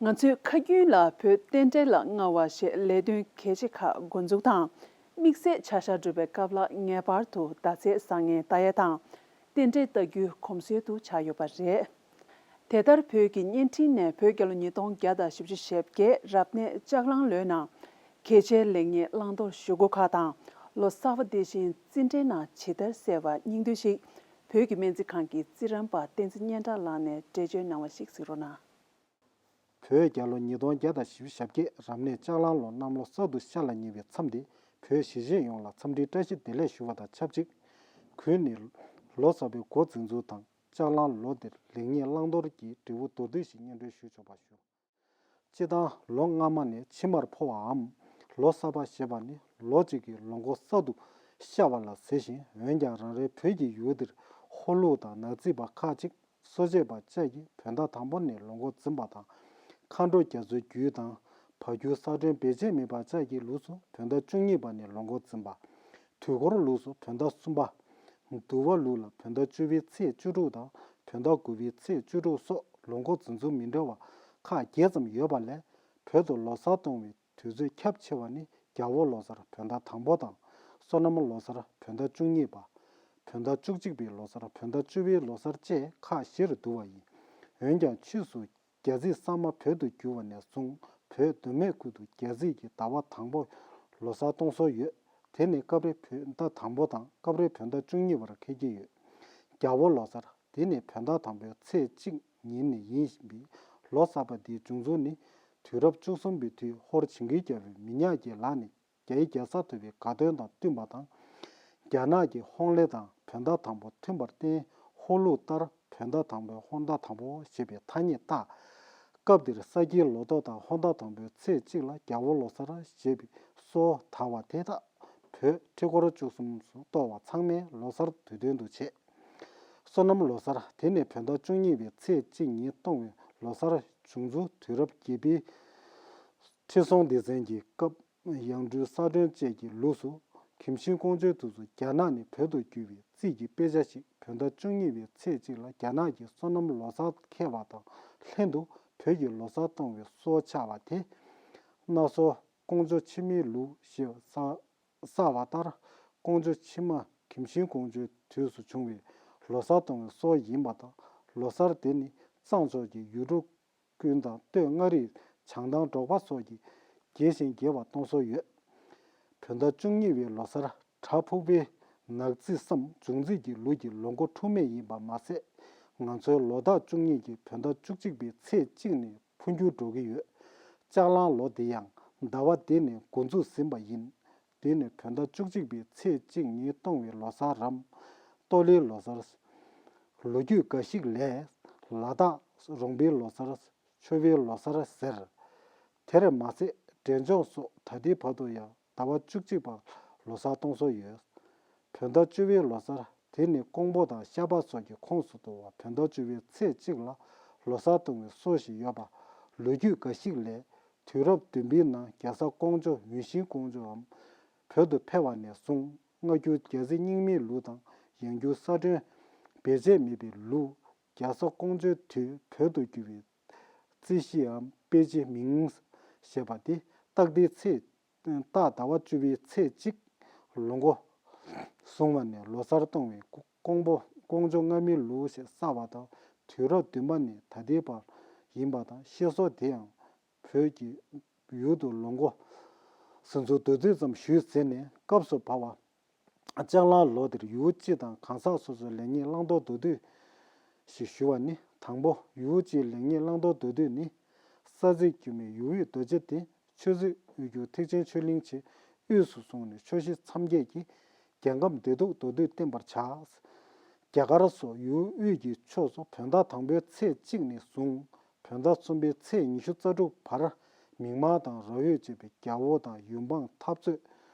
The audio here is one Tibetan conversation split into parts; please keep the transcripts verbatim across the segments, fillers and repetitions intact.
ང་ཚོས་ཁ་རྒྱུན་ལ་བོད་རྟེན་འབྲེལ་ལ་མངའ་བ་ཞེས་ལས་དོན་གལ་ཆེ་ཁག་འགོ་འཛུགས་དང་། དམིགས་བསལ་བྱ་གཞག་སྒྲུབ་པའི་སྐབས་ལ་ངེས་པར་དུ་ཟླ་ཚེས་བཟང་ངན་ལྟ་ཡ་དང་། རྟེན་འབྲེལ་ལྟ་རྒྱུའི་གོམས་སྲོལ་དུ་ཆགས་ཡོད་པ་རེད། དེ་ལྟར་བོད་ཀྱི་བརྙན་འཕྲིན་ནས་བོད་རྒྱལ་ལོ་ཉིས་སྟོང་བརྒྱ་དང་བཞི་བཅུ་ཞེ་བརྒྱད་རབ་གནས་ལྕགས་གླང་ལོའི་ནང་གལ་ཆེའི་ལེགས་ཉེས་བླང་དོར་ཞུ་སྒོ་ཁག་དང་། ལོ་གསར་པ་དེ་བཞིན་རྩིས་འབྲེལ་ནང་ཇི་ལྟར་གསལ་བ་སྙིང་བསྡུས་ཤིག་བོད་ཀྱི་སྨན་རྩིས་ཁང་གི་རྩིས་རམས་པ་བསྟན་འཛིན་སྙན་གྲགས་ལགས་ནས་འགྲེལ་བརྗོད་གནང་བ་ཞིག་གཟིགས་རོགས་གནང་། བོད་རྒྱལ་ལོ་ཉིས་སྟོང་བརྒྱ་དང་བཞི་བཅུ་ཞེ་བརྒྱད་རབ་གནས་ལྕགས་གླང་ལོ་གནམ་ལོ་གསར་དུ་ཤར་ལ་ཉེ་བའི་མཚམས་འདི་བོད་གཞིས་བྱེས་ཡོངས་ལ་འཚམས་འདྲིའི་བཀྲ་ཤིས་བདེ་ལེགས་ཞུ་བ་དང་ཆབས་ཅིག་གུས་ནས་ལོ་གསར་པའི་འགོ་འཛིན་ཚུལ་དང་ལྕགས་གླང་ལོ་འདིར་ལེགས་ཉེས་བླང་དོར་གྱི་འབྲས་བུ་མདོར་བསྡུས་ཤིག་སྙན་སྒྲོན་ཞུ་ཆོག་པ་ཞུ། སྤྱིར་བཏང་ལོ་སྔ་མ་ནས་ཕྱི་མར་འཕོ་བའམ་ལོ་གསར་པ་ཞེས་པ་ནི་ལོ་གཅིག་གི་ལོ་འགོ་གསར་དུ་ཤར་བ་ལ་ཟེར་ཞིང་། འོན་ཀྱང་རང་རེའི་བོད་ཀྱི་ཡུལ་འདིར་ཧོར་ལུགས་དང་ནག་རྩིས་པ་ཁག་ཅིག་གསོ་དཔྱད་པ་བཅས་ཀྱིས་བོད་ཟླ་དང་པོ་ནས་ལོ་འགོ་འཛིན་པ་དང་། མཁའ་འགྲོ་རྒྱ་མཚོའི་རྒྱུད་དང་བར་རྒྱུད་ས་སྒྲོན་བེད་སྤྱད་མེད་པ་བཅས་ཀྱི་ལུགས་སུ་བོད་ཟླ་བཅུ་གཉིས་པ་ནས་ལོ་འགོ་འཛིན་པ། དུས་འཁོར་ལུགས་སུ་བོད་ཟླ་གསུམ་པ། འདུལ་བ་ལུགས་ལ་བོད་ཟླ་བཅུ་པའི་ཚེས་བཅུ་དྲུག་དང་བོད་ཟླ་དགུ་པའི་ཚེས་བཅུ་དྲུག་སོགས་ལོ་འགོ་འཛིན་ཚུལ་མི་འདྲ་བ་ཁག་བརྒྱད་ཙམ་ཡོད་པ་ལས། བོད་དུ་ལོ་གསར་གཏོང་བའི་དུས་ཚོད་ཁྱབ་ཆེ་བ་ནི་རྒྱལ་པོ་ལོ་གསར་བོད་ཟླ་དང་པོ་དང་། སོ་ནམ་ལོ་གསར་བོད་ཟླ་བཅུ་གཉིས་པ། བོད་ཟླ་བཅུ་གཅིག་པའི་ལོ་གསར་བོད་ཟླ་བཅུ་པའི་ལོ་གསར་བཅས་ཁག་བཞིར་འདུ་བ་ཡིན། འོན་ཀྱང་ཕྱིས་སུ་རྒྱ་རྩིས་གསར་མ་བོད་དུ་བསྒྱུར་བ་ནས་བཟུང་བོད་མདོ་སྨད་ཁུལ་དུ་རྒྱ་རྩིས་ཀྱི་ཟླ་བ་དང་པོ་ལོ་གསར་གཏོང་སྲོལ་ཡོད། དེ་ནི་སྐབས་རེ་བོད་ཟླ་དང་པོ་དང་སྐབས་རེ་བོད་ཟླ་བཅུ་གཉིས་པར་འཁེལ་གྱི་ཡོད། རྒྱལ་པོ་ལོ་གསར་དེ་ནི་བོད་ཟླ་དང་པོའི་ཚེས་གཅིག་ཉིན་ནས་ཡིན་པས། ལོ་གསར་པ་འདིའི་བྱུང་ཚུལ་ནི་དུས་རབས་བཅུ་གསུམ་པའི་དུས་ཧོར་ཇིང་གིར་རྒྱལ་པོའི་མི་ཉག་གི་ལག་ནས་རྒྱའི་རྒྱལ་ས་ཐོབ་པའི་དགའ་སྟོན་དང་བསྟུན་པ་དང་། རྒྱ་ནག་གི་ཧོང་ལེ་དང་བོད་ཟླ་དང་པོ་མཐུན་པར་བརྟེན་ཧོར་ལུགས་ལྟར་བོད་ཟླ་དང་པོའི་ཧོར་ཟླ་དང་པོ་ཞེས་པའི་ཐ་སྙད་བཏགས། སྐབས་འདིར་ས་ཁྱིའི་ལོ་ཐོ་དང་ཧོར་ཟླ་དང་པོའི་ཚེས་གཅིག་ལ་རྒྱལ་པོ་ལོ་གསར་ཞེས་པའི་སྲོལ་དར་བ་དེ་དག་བོད་ཁྲི་སྐོར་བཅུ་གསུམ་སུ་གཏོགས་པ་ཚང་མས་ལོ་གསར་དུས་སྟོན་དུ་བྱེད། སོ་ནམ་ལོ་གསར་དེ་ནི་བོད་ཟླ་བཅུ་གཉིས་པའི་ཚེས་གཅིག་ཉིན་གཏོང་བའི་ལོ་གསར་བྱུང་ཚུལ་དུས་རབས་བརྒྱད་པའི་ཁྲི་སྲོང་ལྡེ་བཙན་གྱི་སྐབས། ཡང་སྤྲུལ་ས་སྒྲོན་བཅས་ཀྱི་ལུགས་སུ་གིམ་ཤིང་ཀོང་ཇོའི་དུས་སུ་རྒྱ་ནག་ནས་བོད་དུ་བསྒྱུར་བའི་རྩིས་ཀྱི་དཔེ་ཆ་ཞིག་བོད་ཟླ་བཅུ་གཉིས་པའི་ཚེས་གཅིག་ལ་རྒྱ་ནག་གི་སོ་ནམ་ལོ་གསར་འཁེལ་བ་དང་ལྷན་དུ་བོད་ཀྱི་ལོ་གསར་གཏོང་བའི་སྲོལ་ཆགས་པ་དེ། སྣ་སོ་ཀོང་ཇོ་ཕྱི་མའི་ལུགས་ཞེས་གསལ་བ་ལྟར། ཀོང་ཇོ་ཕྱི་མ་གིམ་ཤིང་ཀོང་ཇོའི་དུས་སུ་བྱུང་བའི་ལོ་གསར་གཏོང་བའི་སྲོལ་ཡིན་པ་དང་། ལོ་གསར་དེ་ནི་གཙང་ཕྱོགས་ཀྱི་ཡུལ་གྲུ་ཀུན་དང་སྟོད་མངའ་རིས་བྱང་ཐང་འབྲོག་པ་སོགས་ཀྱིས་རྒྱས་ཤིང་རྒྱས་པར་གཏོང་སྲོལ་ཡོད། བོད་ཟླ་བཅུ་གཉིས་པའི་ལོ་གསར་བྲག་ཕུག་པའི་ནག་རྩིས་སམ་འབྱུང་རྩིས་ཀྱི་ལུགས་ཀྱི་ལོ་འགོ་འཁྲུག་མེད་ཡིན་པ་མ་ཟད། ང་ཚོའི་ལོ་རྟགས་བཅུ་གཉིས་ཀྱི་བོད་ཟླ་བཅུ་གཅིག་པའི་ཚེས་གཅིག་ནས་འཕོ་འགྱུར་འགྲོ་གི་ཡོད། ལྕགས་གླང་ལོ་འདི་ཡང་ཟླ་བ་འདི་ནས་འགོ་འཛུགས་ཟིན་པ་ཡིན། དེ་ནི་བོད་ཟླ་བཅུ་གཅིག་པའི་ཚེས་གཅིག་ཉིན་གཏོང་བའི་ལོ་གསར་རམ། སྟོད་ལུང་ལོ་གསར། ལོ་རྒྱུས་འགའ་ཞིག་ལས། ལ་དྭགས་རོང་པའི་ལོ་གསར། ཆོས་པའི་ལོ་གསར་ཟེར། དེར་མ་ཟད་འབྲས་ལྗོངས་སོགས་ད་ལྟའི་བར་དུ་ཡང་ཟླ་བ་བཅུ་གཅིག་པར་ལོ་གསར་གཏོང་སྲོལ་ཡོད། བོད་ཟླ་བཅུ་པའི་ལོ་གསར་དེ་ནི་ཀོང་པོ་དང་ཤ་པ་སོགས་ཀྱི་ཁོངས་སུ་གཏོགས་པ་བོད་ཟླ་བཅུ་པའི་ཚེས་གཅིག་ལ་ལོ་གསར་གཏོང་བའི་སྲོལ་ཞིག་ཡོད་པ་ལོ་རྒྱུས་འགའ་ཞིག་ལས། དུས་རབས་བདུན་པའི་ནང་རྒྱལ་ས་ཀོང་ཇོ་ཡུན་ཤིང་ཀོང་ཇོའམ་བོད་དུ་ཕེབས་པ་ནས་བཟུང་སྔ་འགྱུར་རྒྱལ་རྩེ་རྙིང་མའི་ལུགས་དང་ཡང་འགྱུར་ས་སྒྲོན་བེད་སྤྱད་མེད་པའི་ལུགས། རྒྱལ་ས་ཀོང་ཇོའི་དུས་བོད་དུ་བསྒྱུར་བའི་རྩིས་གཞིའམ་དཔེ་ཆའི་མིང་ཞེས་པ་དེ་རྟག་བདེའི་ཚེས་རྟག་ཟླ་བ་བཅུ་པའི་ཚེས་གཅིག་ལོ་འགོ་བཟུང་བ་ནས་ལོ་གསར་གཏོང་བའི་ཀོང་པོ་ཀོང་ཇོ་སྔ་མའི་ལུགས་ཞེས་གསལ་བ་དང་། དུས་རབས་བདུན་པ་ནས་ད་ལྟའི་བར་ཡིན་པ་དང་། བཤད་སྲོལ་དེ་ཡང་བོད་ཀྱི་ཡུལ་དུ་ལོ་འགོ་ཟིན་ཚུལ་མདོར་བསྡུས་ཙམ་ཞུས་ཟིན་ནས། སྐབས་སུ་བབས་པ་ལྕགས་གླང་ལོ་འདིར་ཡུལ་སྤྱི་དང་གང་ཟག་སོ་སོའི་ལེགས་ཉེས་བླང་དོར་མདོར་བསྡུས་ཤིག་ཞུ་བ་ནི། དང་པོ། ཡུལ་སྤྱིའི་ལེགས་ཉེས་བླང་དོར་མདོར་བསྡུས་ནི། ས་ཚིགས་དཀྱུས་མའི་ཡུལ་དབུས་རྡོ་རྗེ་གདན། ཆོས་སྲིད་དབུས་འགྱུར་ཐེག་ཆེན་ཆོས་གླིང་བཅས་དབུས་སུ་བཟུང་ནས་ཆོས་གཞི་མཚམས་བརྒྱད་ཀྱི་རྒྱལ་ཁམས་བདེ་སྡུག་མདོར་བསྡུས་བསྟན་པར་བྱ། རྒྱ་གར་སོགས་ཡུལ་དབུས་ཀྱི་ཕྱོགས་སུ་བོད་ཟླ་དང་པོའི་ཚེས་གཅིག་ནས་བཟུང་བོད་ཟླ་གསུམ་པའི་ཚེས་ཉི་ཤུ་རྩ་དྲུག་བར་མིག་དམར་དང་ར་འོད་ཅེས་པའི་རྒྱལ་པོ་དང་ཡུལ་འབངས་འཐབ་རྩོད་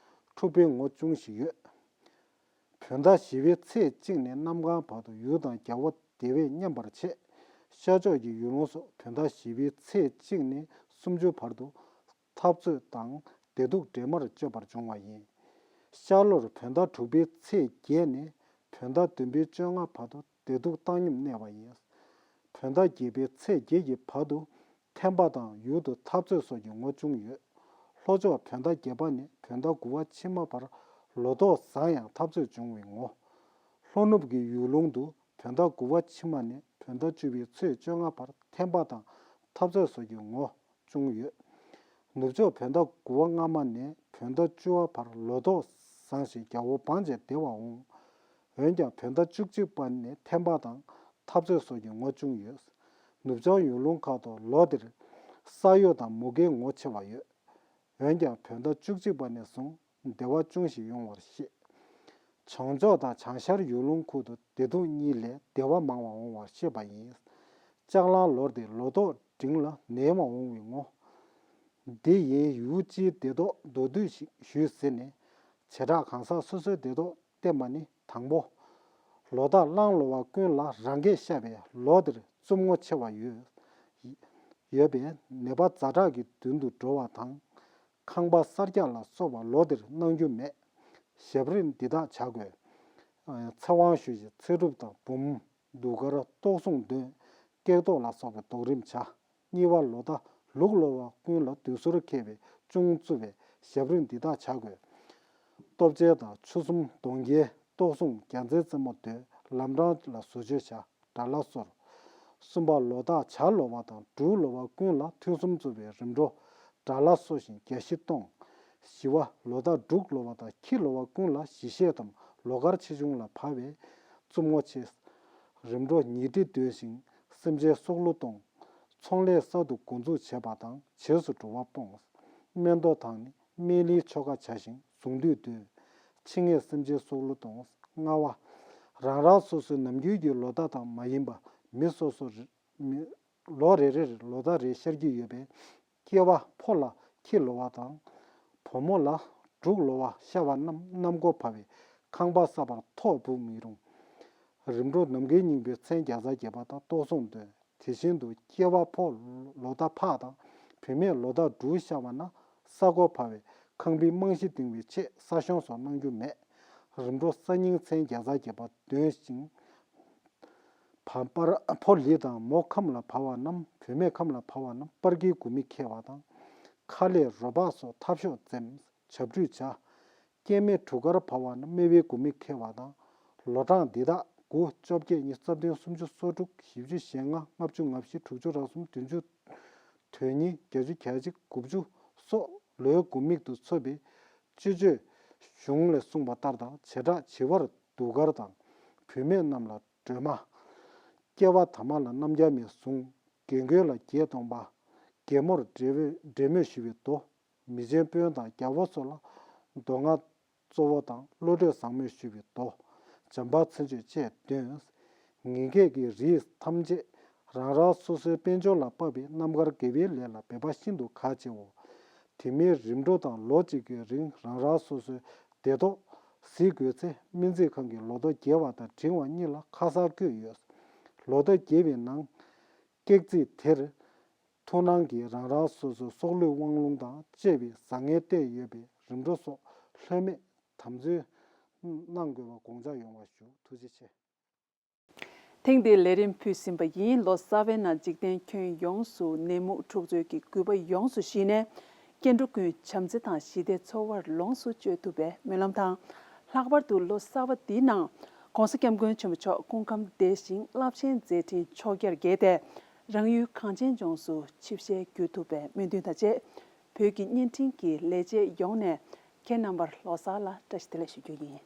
འཁྲུག་པའི་ངོ་བཅུ་ཞིག་ཡོད། བོད་ཟླ་བཞི་པའི་ཚེས་གཅིག་ནས་གནམ་གང་བར་དུ་ཡུལ་དང་རྒྱལ་པོ་དེ་བས་མཉམ་པར་བྱེད། ཤར་ཕྱོགས་ཀྱི་ཡུལ་ལུང་སོགས་བོད་ཟླ་བཞི་པའི་ཚེས་གཅིག་ནས་སུམ་ཅུ་བར་དུ་འཐབ་རྩོད་དང་བདེ་སྡུག་འདྲེས་མར་སྤྱོད་པར་འབྱུང་བ་ཡིན། ཤར་ལྷོར་བོད་ཟླ་དྲུག་པའི་ཚེས་བརྒྱད་ནས་བོད་ཟླ་བདུན་པའི་བཅོ་ལྔ་བར་དུ་བདེ་སྡུག་བཏང་སྙོམས་གནས་པ་ཡིན། བོད་ཟླ་བརྒྱད་པའི་ཚེས་བརྒྱད་ཀྱི་བར་དུ་ ཐེམ་པ་དང་ཡུལ་དུ་འཐབ་རྩོད་སོགས་ཀྱི་ངོ་བྱུང་ཡོད། ལྷོ་ཕྱོགས་བོད་ཟླ་བརྒྱད་པ་ནས་བོད་ཟླ་དགུ་པ་ཕྱི་མ་བར་ལོ་ཏོག་བཟང་ཡང་འཐབ་རྩོད་བྱུང་བའི་ངོ། ལྷོ་ནུབ་ཀྱི་ཡུལ་ལུང་དུ་བོད་ཟླ་དགུ་པ་ཕྱི་མ་ནས་བོད་ཟླ་བཅུ་པའི་ཚེས་བཅོ་ལྔ་བར་ཐེམ་པ་དང་འཐབ་རྩོད་སོགས་ཀྱི་ངོ་བྱུང་ཡོད། ནུབ་ཕྱོགས་བོད་ཟླ་དགུ་པ་སྔ་མ་ནས་བོད་ཟླ་བཅུ་པ་བར་ལོ་ཏོག་བཟང་ཞིང་རྒྱལ་པོ་བང་བྱས་བདེ་བར་འོང་། འོན་ཀྱང་བོད་ཟླ་བཅུ་གཅིག་པ་ནས་ཐེམ་པ་དང་འཐབ་རྩོད་སོགས་ཀྱི་ངོ་བྱུང་ཡོད། ནུབ་བྱང་ཡུལ་ལུང་ཁག་ཏུ་ལོ་འདིར་ས་གཡོ་དང་མུ་གེའི་ངོ་ཆེ་བ་ཡོད། འོན་ཀྱང་བོད་ཟླ་བཅུ་གཅིག་པ་ནས་བཟུང་བདེ་བ་ཅུང་ཞིག་ཡོང་བར་བཤད། བྱང་ཕྱོགས་དང་བྱང་ཤར་ཡུལ་ལུང་ཁུལ་དུ་བདེ་སྡུག་གཉིས་ལས་བདེ་བ་མང་བ་འོང་བར་བཤད་པ་ཡིན། ལྕགས་གླང་ལོ་འདིར་ལོ་ཏོག་འབྲིང་ལ་ནད་མ་འོང་བའི་ངོ། འདི་ཡིན་ཡུལ་སྤྱིའི་བདེ་ཏོག་མདོར་བསྡུས་ཤིག་ཞུས་ཟིན་ནས། བྱེ་བྲག་གང་ཟག་སོ་སོའི་བདེ་ཏོག་བསྟན་པ་ནི་དང་པོ། ལོ་རྟགས་གླང་ལོ་བ་ཀུན་ལ་རང་གིས་ཤ་བའི་ལོ་འདིར་རྩུབ་ངོ་ཆེ་བ་ཡོད། ཡོད་པས་ནད་པ་ཛ་དྲག་གི་མདུན་དུ་འགྲོ་བ་དང་། ཁང་པ་གསར་རྒྱག་ལ་སོགས་པ་ལོ་འདིར་གནང་རྒྱུ་མེད། ཞབས་རིམ་འདི་དག་བྱ་དགོས། ཚེ་དབང་ཞུ་ཞིང་ཚེ་སྒྲུབ་དང་འབུམ། གདུགས་དཀར་ལྟོགས་སྲུང་འདོན། སྐེག་ཐོག་ལ་སོགས་པའི་དོགས་རིམ་བྱ། གཉིས་པ་ལོ་ཟླ་ལུག་ལོ་བ་ཀུན་ལ་མདུན་ཟུར་འཁེལ་བའི་ཅུང་རྩུབ་པའི་ཞབས་རིམ་འདི་དག་བྱ་དགོས། ལྟོ་བཅལ་དང་ཆུ་གསུམ་གདོང་རྒྱལ་ལྟོགས་སྲུང་རྒྱལ་མཚན་རྩེ་མོ་འདོན། ལམ་འཕྲང་ལ་བཟོ་བཅོས་བྱ། དགྲ་ལྷ་གསོལ། གསུམ་པ་ལོ་ཟླ་བྱ་ལོ་བ་དང་འབྲུག་ལོ་བ་ཀུན་ལ་ཐུན་གསུམ་རྩུབ་པའི་རིམ་གྲོ། དགྲ་ལྷ་གསོལ་ཞིང་རྒྱལ་གཞི་གཏོང་། བཞི་པ་ལོ་ཟླ་འབྲུག་ལོ་བ་དང་ཁྱི་ལོ་བ་ཀུན་ལ་ཞི་བཤད་དམ་ལོག་དཀར་ཆེ་ཆུང་ལ་བབ་པའི་རྩུབ་ངོ་ཆེ། རིམ་གྲོ་ཉི་ཁྲི་འདོན་ཞིང་སེམས་ཅན་སྲོག་བླུ་གཏོང་། ཚོང་ལས་གསར་དུ་འགོ་འཛུགས་བྱེད་པ་དང་རྗེས་སུ་འགྲོ་བ་སྤོང་། སྨན་ལྡོང་དང་ནི་སྨན་གླིང་ཆོ་ག་བྱ་ཞིང་གཟུངས་འདུས་འདོན། ཕྱི་ངན་སེམས་ཅན་སྲོག་བླུ་གཏོང་། ལྔ་པ། རང་རང་སོ་སོའི་ནམ་རྒྱུན་གྱི་ལོ་ཟླ་དང་མ་ཡིན་པ་མི་སོ་སོ་རེ་མི་ལོ་རེ་རེར་ལོ་ཟླ་རེ་ཤར་གྱི་ཡོད་པས། སྐྱེས་པ་ཕོ་ལ་ཁྱི་ལོ་བ་དང་། བུ་མོ་ལ་འབྲུག་ལོ་བ་ཤར་བ་རྣམས་གནམ་སྒོ་བབས་པའི་ཁང་པ་གསར་པར་ཐོག་སྦུབ་མི་རུང་། རིམ་གྲོ་ནམ་མཁའི་སྙིང་པོའི་མཚན་བརྒྱ་རྩ་བརྒྱད་པ་དང་ལྟོགས་སྲུང་འདོན། དེ་བཞིན་དུ་སྐྱེས་པ་ཕོ་ལོ་ཟླ་ཕག་དང་བུད་མེད་ལོ་ཟླ་འབྲུག་ཤར་བ་ན་ས་སྒོ་བབས་པའི་ཁང་པའི་རྨང་གཞི་བཏིང་བའི་ཆེད་ས་ཤོང་སོགས་གནང་རྒྱུ་མེད། རིམ་གྲོ་ས་སྙིང་མཚན་བརྒྱ་རྩ་བརྒྱད་པ་འདོན་ཞིང་། བར་པར་ཕོ་ལི་དང་མོ་ཁམས་ལ་བབས་པ་རྣམས་བུད་མེད་ཁམས་ལ་བབས་པ་རྣམས་སྤར་གྱི་དགུ་མིག་འཁེལ་བ་དང་། ཁ་ལས་རོ་བག་སོགས་འཐབ་གཤོག་འཛེམ། བྱབས་ཁྲུས་བྱ། སྐྱེ་དམན་དྲུག་དཀར་བབས་པ་རྣམས་སྨེ་བའི་དགུ་མིག་འཁེལ་བ་དང་། ལོ་གྲངས་འདི་དག་དགུ་བཅོ་བརྒྱད་གཉིས་རྩ་བདུན་སུམ་ཅུ་སོ་དྲུག་བཞི་བཅུ་ཞེ་ལྔ་ལྔ་བཅུ་ང་བཞི་དྲུག་ཅུ་རེ་གསུམ་བདུན་ཅུ་དོན་གཉིས་བརྒྱད་ཅུ་གྱ་གཅིག་དགུ་བཅུ་སོགས་ལོའི་དགུ་མིག་ཏུ་ཚོད་པའི་སྤྱི་སྤྱོད་གཞུང་ལས་གསུངས་པ་ལྟར་དང་། བྱེ་བྲག་བྱི་བར་གདུགས་དཀར་དང་། བུད་མེད་རྣམས་ལ་སྒྲོལ་མ། སྐྱེ་བ་ཐ་མ་ལ་རྣམ་རྒྱལ་མའི་གཟུངས། རྒན་རྒོན་ལ་བརྒྱད་སྟོང་པ། རྒན་མོར་འབྲེལ་འབྲེལ་མོས་ཞུ་བའི་མདོ། མི་ཆེན་དཔོན་དང་རྒྱལ་པོ་སོགས་ལ་མདོ་སྔགས་གཙོ་བོ་དང་བློ་གྲོས་བཟང་མོས་ཞུ་བའི་མདོ། བྱམས་པ་མཚན་བརྗོད་བཅས་འདོན། ངེད་ཀྱི་རིགས་ཐམས་ཅད་རང་རང་སོ་སོའི་དཔལ་འབྱོར་ལ་དཔག་པའི་རྣམ་དཀར་དགེ་བའི་ལས་ལ་འབད་པ་ཤིན་ཏུ་གལ་ཆེའོ། དེ་མིན་རིམ་གྲོ་དང་ལོ་གཅིག་གི་རིང་རང་རང་སོ་སོའི་བདེ་ཏོག་གཟིགས་དགོས་ཚེ། སྨན་རྩིས་ཁང་གི་ལོ་ཐོ་རྒྱས་པ་དང་འབྲིང་བ་གཉིས་ལ་ཁ་གསལ་བཀོད་ཡོད། ལོ་ཐོ་རྒྱས་པའི་ནང་། ཀེག་རྩིས་དེར། ཐུགས་སྣང་གིས་རང་རང་སོ་སོའི་སྲོག་བླུའི་དབང་ལུང་དང་བཅས་པའི་བཟང་ངན་བསྟན་ཡོད་པའི་རིམ་གྲོ་སོགས་ལྷོད་མེད་དམ་འཛིན་གནང་དགོས་པ་དགོངས་འཇགས་ཡོང་བ་ཞུ། ཐུགས་རྗེ་ཆེ། ཐེངས་འདིའི་ལས་རིམ་ཕུལ་ཟིན་པ་ཡིན། ལོ་གསར་པའི་ནང་འཇིག་རྟེན་ཁྱོན་ཡོངས་སུ་ནད་མུག་འཁྲུག་རྩོད་ཀྱི་རྒུད་པ་ཡོངས་སུ་ཞི་ནས། སྐྱེ་འགྲོ་ཀུན་བྱམས་བརྩེ་དང་ཞི་བདེའི་འཚོ་བར་ལོངས་སུ་སྤྱོད་ཐུབ་པའི་སྨོན་ལམ་དང་། ལྷག་པར་དུ་ལོ་གསར་པ་འདིའི་ནང་༸གོང་ས་༸སྐྱབས་མགོན་ཆེན་པོ་མཆོག་སྐུ་ཁམས་བདེ་ཞིང་རླབས་ཆེན་མཛད་འཕྲིན་ཕྱོགས་བསྐྱར་རྒྱས་ཏེ། རང་ཡུལ་གངས་ཅན་ལྗོངས་སུ་ཆིབས་ཞལ་བསྒྱུར་ཐུབ་པའི་སྨོན་འདུན་དང་བཅས། བོད་ཀྱི་བརྙན་འཕྲིན་གྱི་ལས་བྱེད་ཡོངས་ནས་ཁྱེད་རྣམ་པར་ལོ་གསར་ལ་བཀྲ་ཤིས་བདེ་ལེགས་ཞུ་རྒྱུ་ཡིན།